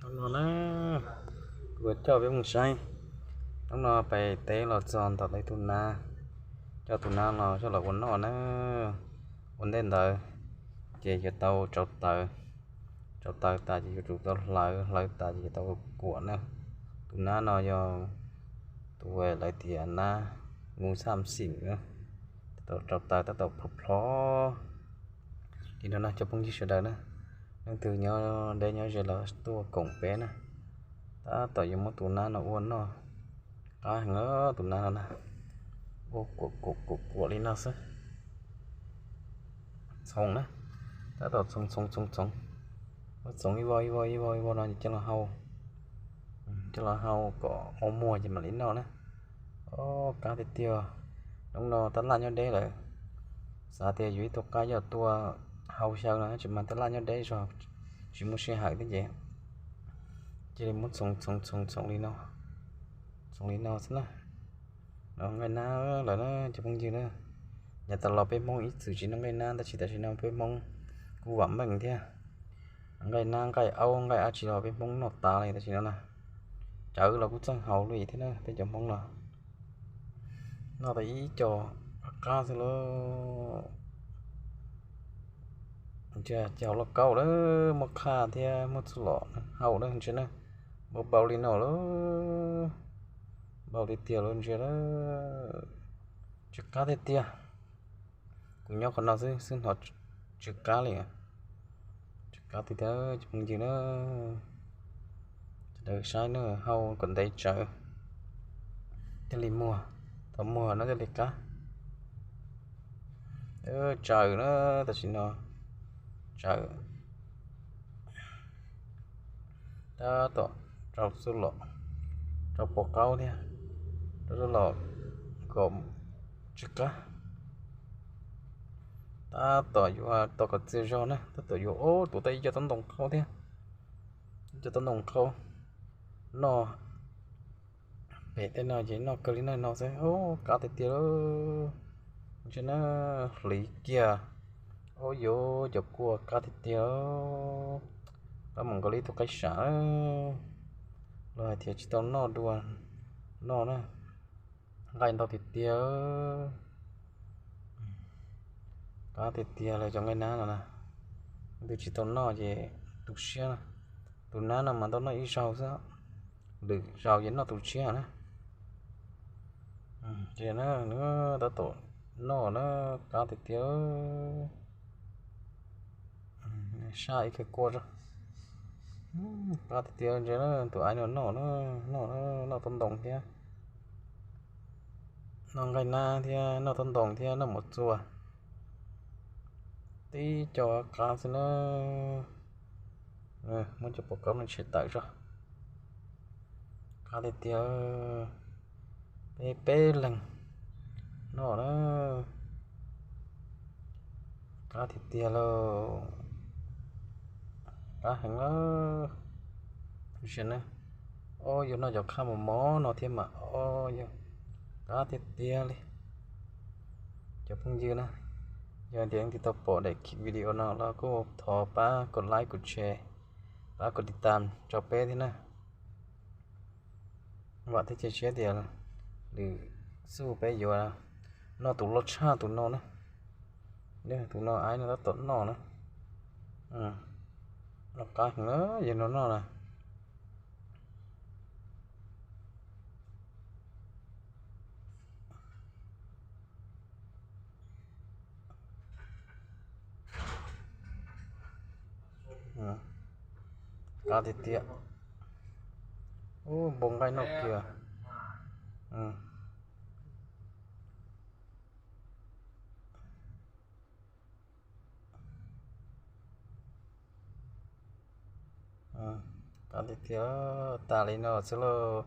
No na, kuv coj peb mus saib. Hnub no pem teb los txog ntawm tus nab, coj tus nab los coj los ua noj na. Ua ntej ntawd ces yuav tau rauv taws, rauv taws tas ces yuav tsum tau hlawv, hlawv tas ces yuav tau kuam na. Tus nab no yog tus lawv tias nab mus xam xim na, tau rauv taws tab tom plhov plhov li no na cov phooj ywg sawv daws na. Leej twg nyob deb nyob ze los tuaj koom peb na. Tab tom yuav muab tus nab no ua noj, qab heev tus nab no na. Ua kuam kuam kuam kuam li no xwb. Txhoov na, tab tom txhoov txhoov txhoov txhoov, muab txhoov ib voj ib voj ib voj ib voj no coj los hau, coj los hau kom ua muag ces mam li noj na. Ob, qab tiag tiag. Hnub no tab laj nyob deb lawm, xav tias yuav ib tug qab yog tuaj hau xyaw no tsis mas tab laj nyob deb zog, tsis muaj sij hawm thiab ces cia li muab txhoov txhoov txhoov txhoov li no, txhoov li no xwb na. No nqaij nab lawm na cov phooj ywg na. Yav tas los peb Hmoob ib txwm tsis noj nqaij nab tab sis tam sim no peb Hmoob kuj vam meej thiab. Nqaij nab nqaij aub nqaij dab tsi los peb Hmoob noj tas li tam sim no na. Cawv los kuj txeej haus li thiab na peb cov Hmoob no. Noj tas ib co qab xwb lauj. Ces haus lauj kaub lawm, muaj qhaj thiab muaj txuj lom haus na ntsia na. Npau npau li no lawm, npau tiag tiag lawm ntsia na. Tsw qab tiag tiag. Kuv nyob qhov no xwb xwb hnov tsw qab li. Tsw qab tiag tiag cov phooj ywg na. Sawv daws saib na, hau kom ntev tsawv thiaj li muag, thaum muag no thiaj li qab. Tsawv na, tam sim no tsawv. Tab tom rau txuj lom, rau pua qaub thiab, rau txuj lom kom tsw qab. Tab tom yuav tos kom txias zog na, tab tom yuav, ub, tus tau ib co tob ntoo qhaub thiab, ib co tob ntoo qhaub noj. Pem tej no ces noj kawg li na no xwb, ub, qab tiag tiag lauj. Ntsia na, hliv kiag, ub, yuav cov kua qab tiag tiag. Qab mus nkaus li ib tug qaib sam, luag hais tias tsis tau noj dua noj na. Nqaij ntau tiag tiag. Qab tiag tiag li cov nqaij nab no na. Leej twg tsis tau noj ces tu siab na. Tus nab no mas tau noj ib zaug xwb, lwm zaus ces noj tus tshiab na. Ces na, nws tab tom noj na, qab tiag tiag. Saj ib khawv kua zog, qab tiag tiag. Ntsia na, tus aiv no noj na, noj na, noj tob ntoo thiab, noj nqaij nab thiab, noj tob ntoo thiab, noj mov txua. Tib co qab xwb na. Muab cov pua qaub no tshem tawm zog. Qab tiag tiag. Peb peb leeg noj na. Qab tiag tiag lauj. Qab heev lauj. Sim na, o, yuav noj cov qab mos mos no thiab mas, o, yog qab tiag tiag li. Cov phooj ywg na, yog tias leej twg tau pom daim video no los kuj thov pab kom like, kom share, pab kom tiv tam rau peb thiab na. Vam thiab cia siab tias lwm xub peb yuav noj tus loj tshaj tus no na. Tus no aiv no tab tom noj na. Noj qab heev, yog no noj na. Qab tiag tiag. Ub, npau nqaij noj kiag. Qab tiag tiag, tas li no xwb lauj.